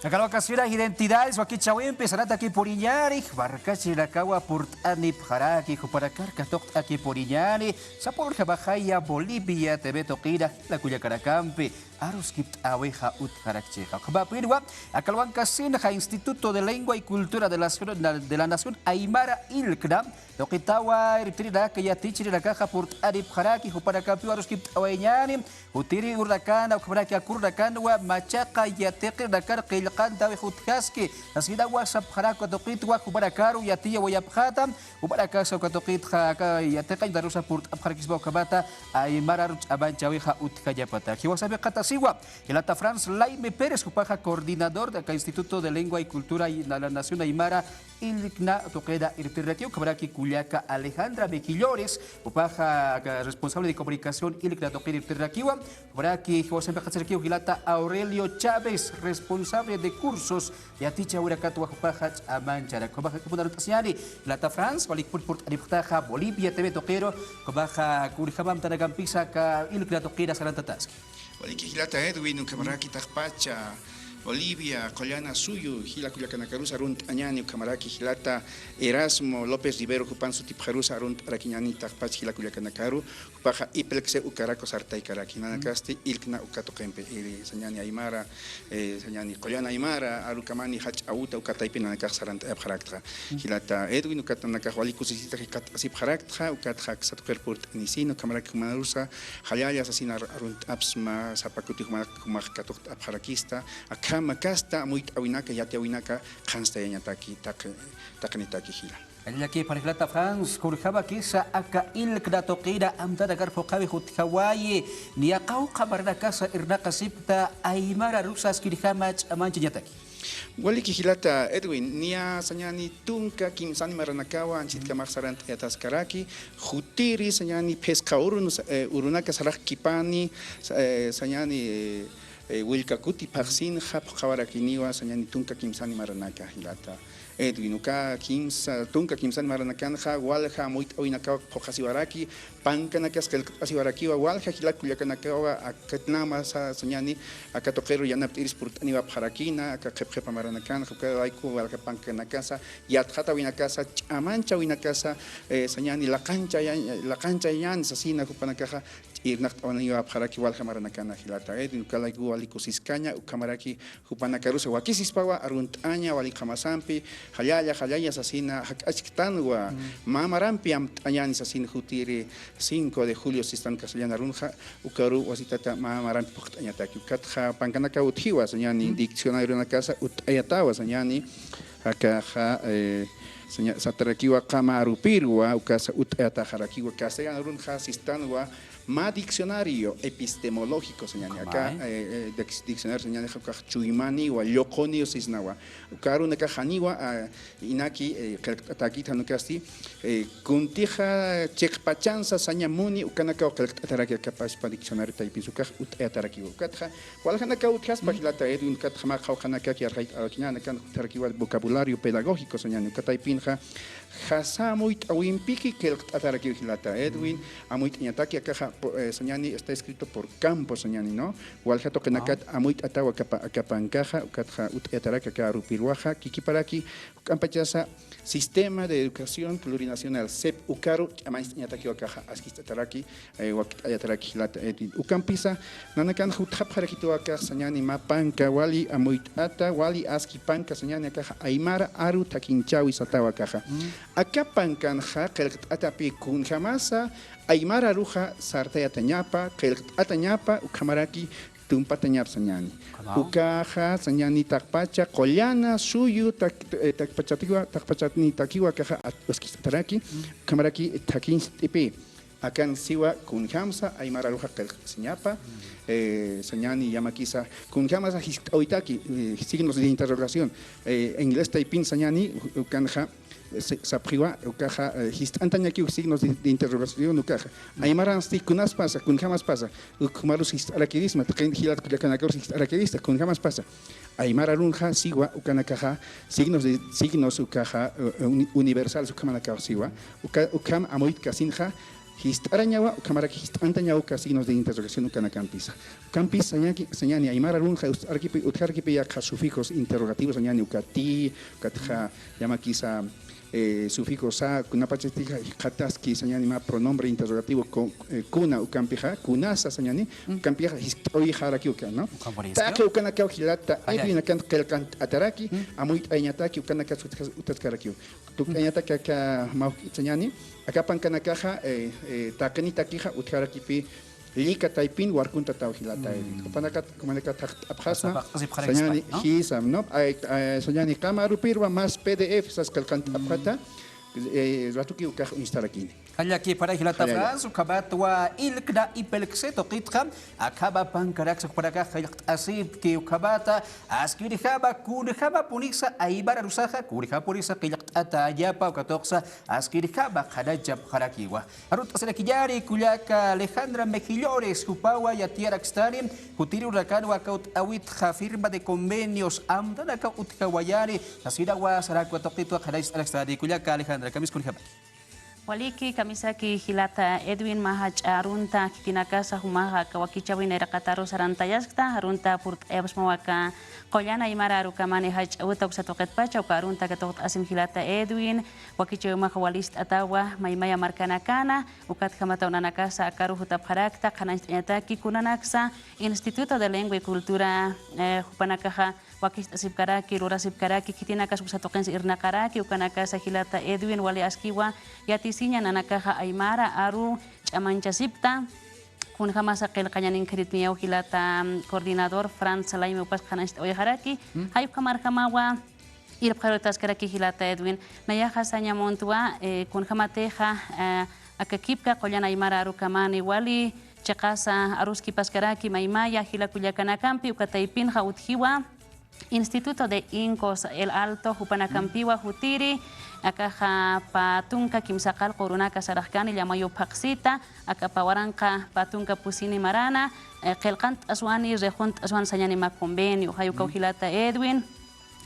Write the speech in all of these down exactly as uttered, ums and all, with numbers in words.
Akalwakasirix Identidades wakichäwimpi sarantakipuniñäni, markachirinakawa purt'anipxaraki, jupanakar katuqt'akipuniñäni, sapürjamaxaya Bolivia T V tuqina, jila kullakanakampi aruskipt'äwixa utjarakchixa. Ukhamapinwa, akalwankasinxa Instituto de Lengua y Cultura de la, de la Nación Aymara, ILCNA, tuqitawa irptirinak yatichirinakaxa purt'anipxaraki, jupanakampiw aruskipt'awayañäni, jutiri urunakana, ukhamaraki ak urunakanwa machaqa yatiqirinakan qillqantäwix utjaski, sasinawa sapxarak uka tuqitwa, jumanakaru yatiyawayapxäta, jumanakasa uka tuqitxa aka yatiqañ narusa purt'apxarakispa ukhamata, aymararu ch'amanchäwixa utjañapataki. Jiwasampi qhatasiwa jilata Franz Laime Pérez, jupaxa coordinador de aka Instituto de Lengua y Cultura y la Nación Aymara, ILCNA tuqina irptirirakiw, ukhamaraki kullaka Alejandra Mejillones, jupaxa responsable de comunicación ILCNA tuqina irptirirakiwa, ukhamaraki jiwasampi qhatisirakiw jilata Aurelio Chávez, responsable de cursos, yatichäwirakatwa jupaxa ch'amancharak. Jupaxa kipun arunt'asiñäni, jilata Franz, walikipun purt'anipxtaxa Bolivia T V tuqiru, jupaxa kunjäm amtanakampisa aka ILCNA tuqina sarantataski. Waliki jilata Edwin, ukhamaraki taqpacha Bolivia, Qullana Suyu, jila kullakanakarusa arunt'añäni, ukhamaraki jilata Erasmo López Rivero, jupan sutipxarusa arunt'arakiñäni taqpacha jila kullakanakaru, jupaxa IPLC ukaraku sartaykaraki, nanakasti ILCNA uka tuqimpi, iri sañäni aymara, eh, sañäni Qullana Aymara, aru kamani jach'a uta uka taypin nanakax sarant'ayapxarakta. Jilata Edwin, ukat nanakax wali kusisita jikxatasipxarakta, ukatxa aksa tuqir purt'anisina, ukhamaraki jumarusa jallalla sasina ar-, arunt'apxsma, sapa kuti jumax, jumax katuqt'apxarakista, akham akasta amuyt'äwinaka, yatiyäwinaka qhanstayañataki, taqi, taqinitaki jila. Jallallakipxan jilata Franz, kunjämakisa aka ILCNA tuqina amtanakar phuqhäwix utjawayi, niya qawqha maranakasa irnaqasipkta aymara arusa askirjama ch'amanchañataki. Waliki jilata Edwin, niya sañäni tunka kimsani maranakawa anchitkamax sarant'ayataskaraki, jutiri sañäni phisqa urun, eh, urunaka saraxkipani, sa-, eh, sañäni, eh, eh, willka kuti phaxsinxa phuqhawarakiniwa sañäni tunka kimsani maranaka jilata Edwin, uka kimsa, tunka kimsani maranakanxa walja amuyt'äwinakaw phuqhasiwaraki, pankanakas qillqt'asiwarakiwa, walja jila kullakanakawa akatnama sa-, sañäni, aka tuqiru yanapt'iris purt'aniwapxarakina, aka qhipqhipa maranakanxa, uka layku walja pankanakasa, yatxatäwinakasa, ch'amanchäwinakasa, eh, sañäni laqanchayañ-, laqanchayañäni sasina jupanakaxa, irnaqt'awaniwapxaraki walja maranakana jilata Edwin, uka layku wali kusiskaña, ukhamaraki jupanakarusa wakisispawa arunt'aña wali qhamasampi, jallalla, jallalla sasina jak'achktanwa, mä marampi amt'añäni sasina jutiri cinco de julio sistan castellana arunxa, ukaru wasitata mä marampi phuqt'añataki. Ukatxa pankanakaw utjiwa, sañäni diccionarionakasa utt'ayatawa, sañäni, akaxa, eh, saña-, satarakiwa qama arupirwa, ukasa utt'ayataxarakiwa, castellano arunxa sistanwa, mä diccionario epistemológico sañäni. Aka, eh, eh, dic-, diccionario sañäni, ukax chuymaniwa, lluquniw sisnawa. Uka arunakax janiwa, ah, inaki, eh, qillqt'atäkit jan ukasti, eh, kuntixa chiqpachansa saña muni, ukanakaw qillqt'ataraki aka pachpa diccionario taypinsa ukax utt'ayatarakiwa. Ukatxa, waljanakaw utjaspa jilata Edwin, ukatxa mä qhawqhanakaki arxayt'awakiñäni, akan utjarakiwa vocabulario pedagógico sañäni, uka taypinxa, Jasa amuyt'äwimpiki qillqt'atarakiw jilata Edwin, amuyt'añataki akaxa, po-, eh, sañäni está escrito por campo, sañäni, ¿no? Walja tuqinakat amuyt'atawa aka pa-, aka pankaxa, ukatxa utt'ayataraki aka arupirwaxa, kikiparaki, juk'ampachasa Sistema de Educación Plurinacional, sep, ukaru ch'amañcht'añatakiw akaxa, askist'ataraki, eh, wakt'ayataraki jilata, eh, ukampisa, nanakan jutxapxarakituwa akax sañäni mä panka wali amuyt'ata, wali aski panka sañäni akaxa aymara aru thakinchäwi satawa akaxa. Aka pankanxa qillqt'atapï kunjamasa aymara aruxa sartayatañapa, qillqt'atañapa, ukhamaraki tumpatañapa sañäni. Ukaxa sañäni taqpacha, qullana, suyu, tak-, eh, taqpachatiwa, taqpachanitakiwa akaxa at-, askist'ataraki, ukhamaraki thakincht'ipï. Akan siwa kunjamsa aymara aruxa qillqt'asiñapa, eh, sañäni yamakisa, kunjamasa jiskt'äwitaki, eh, signos de interrogación, eh, inglés taypin sañäni, ukanxa, eh, si-, sapxiwa, ukaxa, eh, jist'antañakiw signos de, de interrogación ukaxa. Aymaransti kunas pasa, kunjamas pasa, ukhamarus jist'arakirisma, taqin jilat kullakanakarus jist'arakirista, kunjamas pasa. Aymara arunxa siwa, ukanakaxa, signos de, signos ukaxa, eh, uni-, universales ukhamanakaw siwa, uka, ukham amuytkasinxa, jist'arañawa, ukhamaraki jist'antañawa uka signos de interrogación ukanakampisa. Ukampisa sañani, sañani aymara arunxa utjarakipi, utjarakipi yaqha sufijos interrogativos sañani uka ti, ukatxa yamakisa, eh, sufijo sa, kunapachatixa jikxataski sañani mä pronombre interrogativo ku-, eh, kuna ukampixa, kunasa sañani, ukampixa jist'awayxarakiwa, ¿no? Taqi ukanakaw jilata, Edwin, akan qillqant'ataraki, amuyt'ayañataki, ukanakas utjaskarakiwa. Tukt'ayañataki aka mawk'it sañani, aka pankanakaxa, eh, eh, taqinitakixa utjarakipi llika taypin warkuntataw jilata Edwin. Jupanakat, jupanakat jaqt'apxasma, sañani, jisa, ¿no? Ay, ay, sañani qama arupirwa más P D F sas qillqant'apxata, eh, ratuki ukax uñstarakini. Jallakipara jilata Franz, ukhamatwa ILCNA IPELC tuqitxa, akhama pankaraksa jupanakax qillqt'asipki, ukhamata askirjama, kunjamapunisa aymara arusaxa, kunjamapunisa qillqt'atäñapa, uka tuqsa askirjama qhananchapxarakiwa. Arunt'asirakiñäni kullaka Alejandra Mejillones, jupawa yatiyarakistani, jutiri uraqanwa aka utt'awitxa firma de convenios, amtanakaw utjawayani, sasinawa sarakwa tuqitwa qhananchst'arakistani, kullaka Alejandra, kamisaki kunjamaki. Waliki, kamisaki jilata Edwin, mä jach'a arunta, khitinakasa jumaxa aka wakichäwin nayraqataru sarantayaskta, arunta purt'ayapxsmawa aka Qullan Aymara Arukamani jach'a uta uksa tuqitpacha, uka arunta aka tuqt'asim jilata Edwin, wakichäwimaxa walist'atawa maymaya markanakana, ukatjamataw nanakasa akaru jutapxarakta, qhanancht'añataki kunanaksa Instituto de Lengua y Cultura, eh, jupanakaxa wakicht'asipkaraki, lurasipkaraki, khitinakas uksa tuqinsa irnaqaraki, ukanakasa jilata Edwin, wali askiwa yatisiña nanakaxa aymara aru ch'amanchasipkta, kunjamasa qillqañanin khiritniyaw jilata, mm, coordinador Franz Laime upas qhanancht'awayxaraki, jay ukhamarjamawa irpxarutaskaraki jilata Edwin. Nayaxa saña muntwa, eh, kunjamatixa, eh, aka kipka Qullan Aymara Arukamani wali chiqasa aruskipaskaraki maymaya jila kullakanakampi, uka taypinxa utjiwa Instituto de INCOS El Alto jupanakampiwa jutiri, akaxa pä tunka kimsaqallqu urunaka sarxkani llamayu phaxsita, aka pä waranqa pä tunka pusini marana, eh, qillqant'aswani, rixunt'aswani sañani mä convenio, jay ukaw jilata Edwin.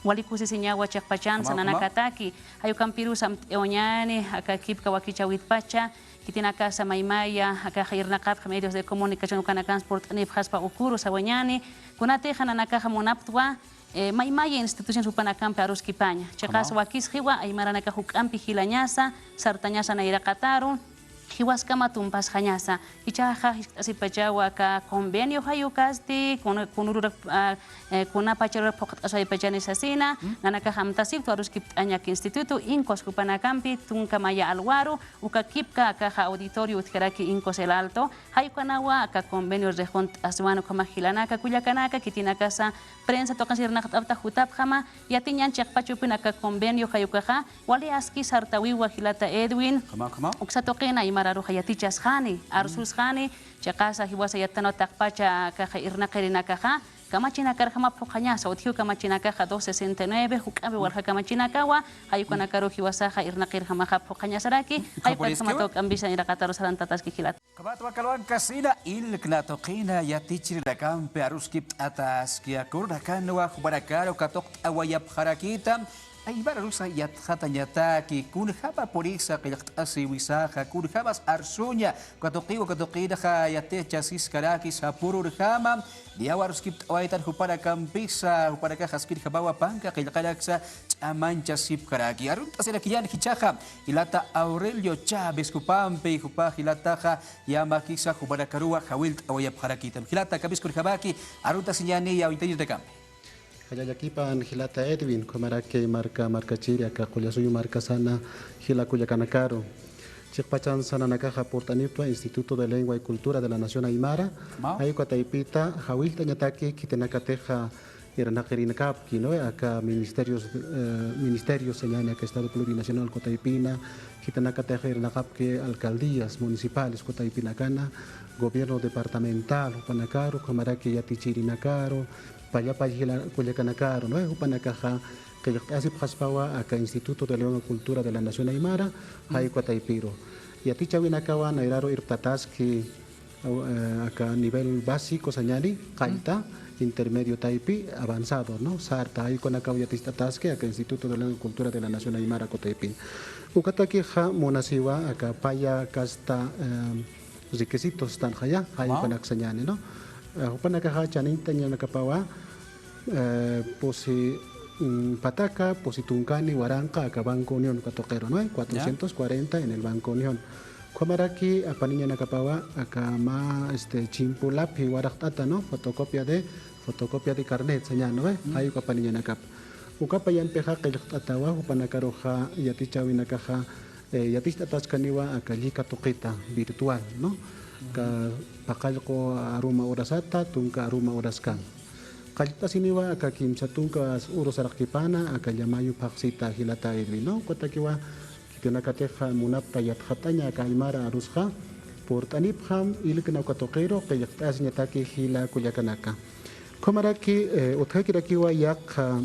Wali kusisiñawa chiqpachansa nanakataki, jay ukampirusa amt'iwañäni, aka kipka wakichäwitpacha, khitinakasa maymaya, akaxa irnaqapxi medios de comunicación ukanakansa purt'anipxaspa uküru sawañäni, kunatixa nanakaxa munapktwa, eh, maymaya instituciones jupanakampi aruskipaña. Chiqas wakisxiwa, aymaranakax juk'ampi jilañasa, sartañasa nayraqataru, jiwaskama tumpasxañasa. Jichhaxa jiskt'asipachawa aka convenio jay ukasti, kun-, kunurura, ah, eh, kunapacharura phuqt'aswaypachani sasina, nanakax amtasipktwa aruskipt'aña aka instituto, INCOS jupanakampi, tunka maya alwaru, uka kipka akaxa auditorio utjaraki INCOS El Alto, jay ukanawa aka convenio rixunt'aswan ukhamax jilanaka, kullakanaka, khitinakasa prensa tuqinsa irnaqt'apxta jutapxama, yatiñan chiqpachupin aka convenio jay ukaxa, wali aski sartawiwa jilata Edwin. Uksa tuqina aymara aruxa yatichasxani, arsusxani, chiqasa jiwasa yattanwa taqpacha akaxa irnaqirinakaxa, kamachinakarjama phuqhañasa, utjiw kamachinakaxa dos sesenta y nueve, juk'ampi walja kamachinakawa, jay ukanakaru jiwasaxa irnaqirjamaxa phuqhañasaraki, jay ukanakax juk'ampisa irnaqataru sarantataski jilata. Ukhamat wakalwankasina ILCNA tuqina yatichirinakampi aruskipt'ataski, aka urunakanwa jumanakaru katuqt'awayapxarakita, aymara arusa yatxatañataki, kunjamapunisa qillqt'asiwisaxa, kunjamas arsuña, katuqiwa katuqinaxa yatichasiskaraki sapürurjama, niyaw aruskipt'awaytan jupanakampisa, jupanakax askirjamawa panka qillqanaksa ch'amanchasipkaraki. Arunt'asirakiñän jichhaxa, jilata Aurelio Chávez jupampi, jupa jilataxa, yamakisa jumanakaruwa jawillt'awayapxarakitam. Jilata, kamisaki kunjamaki, aruntasiñäni yawintayirinakampi. Jallallakipan jilata Edwin, ukhamaraki marka markachiri aka Qullasuyu markasana jila kullakanakaru. Chiqpachansa nanakaxa purt'anipxtwa Instituto de Lengua y Cultura de la Nación Aymara. Jay uka taypita jawillt'añataki khitinakatixa irnaqirinakapki, ¿no? Aka ministerios, eh, ministerios sañani aka Estado Plurinacional uka taypina, khitinakatixa irnaqapki alcaldías municipales uka taypinakana, gobierno departamental, jupanakaru, ukhamaraki yatichirinakaru, pallapalla jila kullakanakaru, ¿no? Jupanakaxa qillqt'asipxaspawa aka Instituto de Lengua y Cultura de la Nación Aymara, jay uka taypiru. Yatichäwinakawa nayraru irptataski, aw-, eh, aka nivel básico sañani, qallta, intermedio taypi, avanzado, ¿no? Sarta, jay ukanakaw yaticht'ataski aka Instituto de Lengua y Cultura de la Nación Aymara uka taypin. Ukatakixa munasiwa aka paya kasta, eh, requisitos tanxaya, jay jupanak sañäni, ¿no? Eh, jupanakaxa chaniñt'añanakapawa, eh, pusi, mm, pataka, pusi tunkani waranqa aka Banco Unión uka tuqiru, ¿no? Cuatrocientos cuarenta en el Banco Unión. Ukhamaraki apaniñanakapawa, aka mä, este, chimpulaphi waraqt'ata, ¿no? Fotocopia de, fotocopia de carnet sañäni, ¿no? Jay uka apaniñanakapa. Uka payampixa qillqt'atawa, jupanakaruxa yatichäwinakaxa, eh, yaticht'ataskaniwa aka llika tuqita virtual, ¿no? Aka paqallqu aruma urasata, tunka aruma uraskan. Qallt'asiniwa aka kimsa tunka uru saraqkipana, aka llamayu phaxsita jilata Edwin, ¿no? Ukatakiwa khitinakatixa munapta yatxataña aka aymar arusxa, purt'anipxam, ILCNA uka tuqiru, qillqt'asiñataki jila kullakanaka. Ukhamaraki, eh, utjakirakiwa yaqha,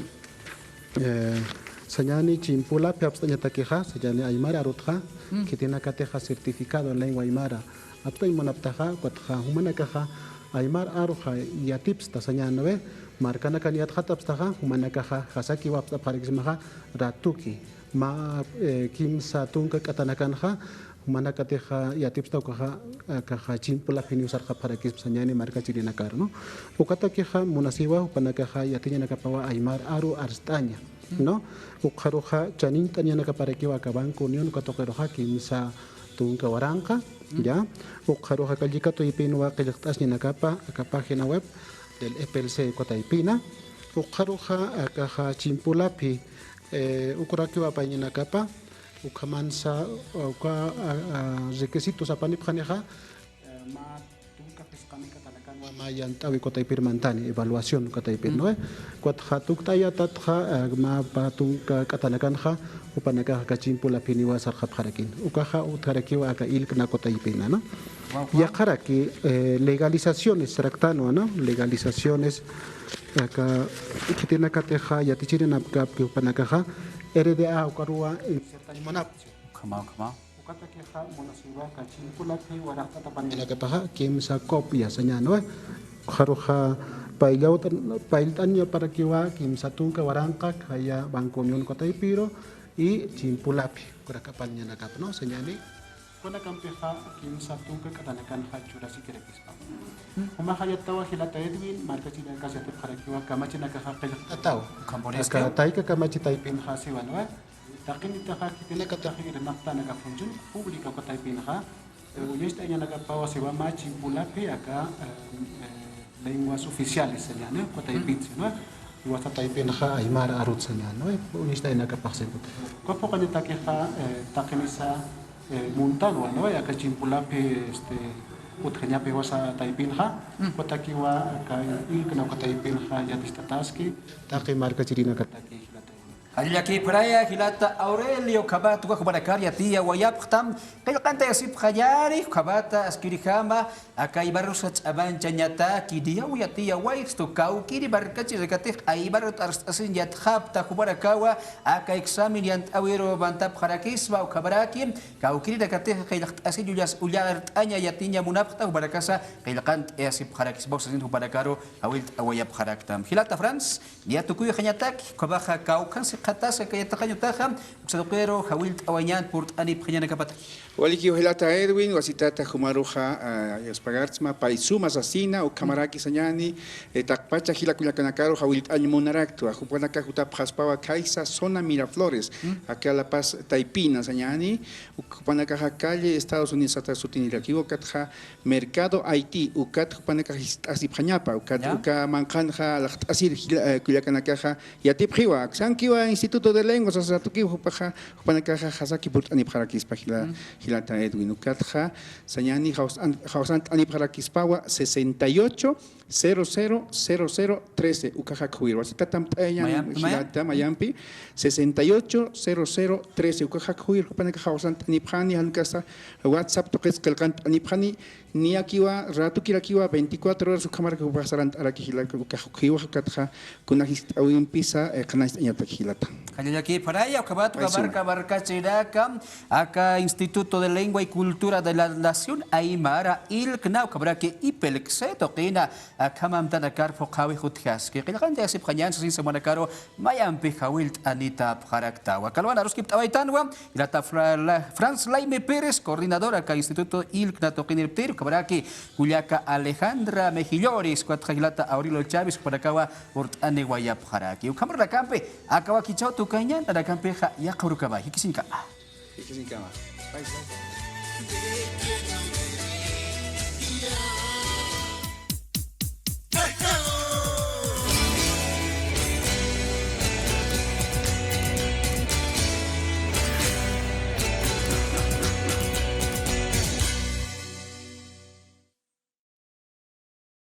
eh, sañäni chimpulaphi apst'añatakixa, sañäni aymar arutxa, khitinakatixa certificado en lengua aymara apst'añ munaptaxa, ukatxa jumanakaxa aymar aruxa yatipsta sañäni, ¿no ve? Markanakan yatxatapstaxa, jumanakaxa jasakiwa apst'apxarakismaxa ratuki. Mä, eh, kimsa tunka k'atanakanxa, jumanakatixa yatipsta ukaxa, akaxa chimpulaphiniw sarxapxarakispa sañäni markachirinakaru, ¿no? Ukatakixa munasiwa jupanakaxa yatiñanakapawa aymar aru arst'aña, ¿no? Ukxaruxa chaniñt'añanakaparakiwa aka Banco Unión uka tuqiruxa kimsa tunka waranqa, ¿ya? Ukxaruxa aka llika taypinwa qillqt'asiñanakapa aka página web del EPLC uka taypina. Ukxaruxa akaxa chimpulaphi, eh, ukurakiwa apañanakapa, ukhamansa, uka, a, a, requisitos apanipxanixa, eh, mä tunka phisqani k'atanakanwa mä yant'äwi uka taypir mantani, evaluación uka taypir, ¿no? Ukatxa tukt'ayatatxa, eh, mä pä tunka k'atanakanxa, jupanakaxa aka chimpulaphiniwa sarxapxarakin. Ukaxa utjarakiwa aka ILCNA uka taypina, ¿no? Yaqharaki, eh, legalizaciones, saraktanwa, ¿no? Legalizaciones, aka khitinakatixa yatichirinakapki jupanakaxa, RDA ukaruwa insertañ munapxi. Ukhama, ukhama. Ukatakixa munasiwa aka chimpulaphi waraqt'ata apanipxaniñanakapaxa kimsa copia sañäni, ¿no? Ukxaruxa payllawt'an, payllt'añaparakiwa kimsa tunka waranqa khaya Banco Unión uka taypiru, y chimpulaphi ukarak apaniñanakapa, ¿no? Sañäni. Junakampixa kimsa tunka k'atanakanxa churasikirakispa. Jumaxa yatiwa jilata Edwin, markachirinakas yatipxarakiwa kamachinakaxa qillqt'atawa. Aka tayka kamachi taypinxa siwa, ¿no? Taqinitaxa khitinakataxa irnaqtan aka función pública uka taypinxa, eh, uñacht'añanakapawa siwa mä chimpulaphi aka, eh, eh, lenguas oficiales sañäni, uka taypinsi, ¿no? Jiwasa taypinxa aymar arut sañäni, ¿no? Uñacht'añanakapax siwa. Uka phuqhañatakixa, eh, taqinisa, eh, muntanwa, ¿no? Aka chimpulaphi, este, utjañapi jiwasa taypinxa, ukatakiwa aka ILCNA uka taypinxa yaticht'ataski, taqi markachirinakataki jilata. Jallakipxaraya jilata Aurelio, ukhamat uka jumanakar yatiyawayapxtam, qillqantayasipxañäni, ukhamat askirjama, aka aymarusa ch'amanchañataki, niyaw yatiyawaystu, kawkïri markachirinakatix aymarut arst'asiñ yatxapxta jumanakawa, aka examen yant'äwiru mantapxarakisma, ukhamaraki kawkïrinakatix qillqt'asiñ ullart'aña yatiña munapxta, jumanakasa qillqantayasipxarakisma sasin jumanakaru jawillt'awayapxaraktam. Jilata Franz, niya tukuyxañataki, ukhamaxa kawkhan sikxatasa aka yatiqañ utaxa, uksa tuqiru jawillt'awañan purt'anipxañanakapataki. Walikiw jilata Edwin, wasitata jumaruxa, ah, yuspagartsma, pay suma sasina, ukhamaraki sañäni, eh, taqpacha jila kullakanakaru jawillt'añ munaraktwa, jupanakax jutapxaspawa khaysa zona Miraflores, aka La Paz taypina sañäni, uk-, jupanakaxa calle Estados Unidos sata sutinirakiwa, ukatxa Mercado Haití, ukat jupanakax jist'asipxañapa, ukat uka manqhanxa alaxt'asir jila, eh, kullakanakaxa yatipxiwa, aksankiwa Instituto de Lengua sasa tukiw jupaxa, jupanakaxa jasaki purt'anipxarakispa jila, jilata Edwin, ukatxa sañäni jawsan, jawsant'anipxarakispawa sesenta y ocho, cero cero, cero cero trece, ukax akhuwir. Wasitatam t'ayañan jilata mayampi, sesenta y ocho, cero cero trece, ukax akhuwir, jupanakax jawsant'anipxani, jan ukasa WhatsApp tuqis qillqant'anipxani, niyakiwa, ratukirakiwa, veinticuatro horas ukhamaraki jupax sarant'araki jilata, ukax ukhiwa, ukatxa kuna jist'äwimpisa, eh, qhanañcht'añatak jila. Jallallakipxaraya, ukhamat uka marka markachirinaka, aka Instituto de Lengua y Cultura de la Nación Aymara, ilkna, ukhamaraki IPELC tuqina, akham amtanakar phuqhäwix utjaski. Qillqanti asipxañan, sasin semanakaru mayampi jawillt'anitapxaraktawa. Kalwan aruskipt'awaytanwa, jilata Fra-, la-, Franz Laime Pérez, coordinador aka Instituto ilkna tuqinirptir, ukhamaraki kullaka Alejandra Mejillones, ukatxa jilata Aurelio Chávez, ukhamarakawa urt'aniwayapxaraki. Ukham urunakimpi, aka wakichäw tukañan, nanakampixa yaqha urukamay. Jikisiñkama. Jikisiñkama.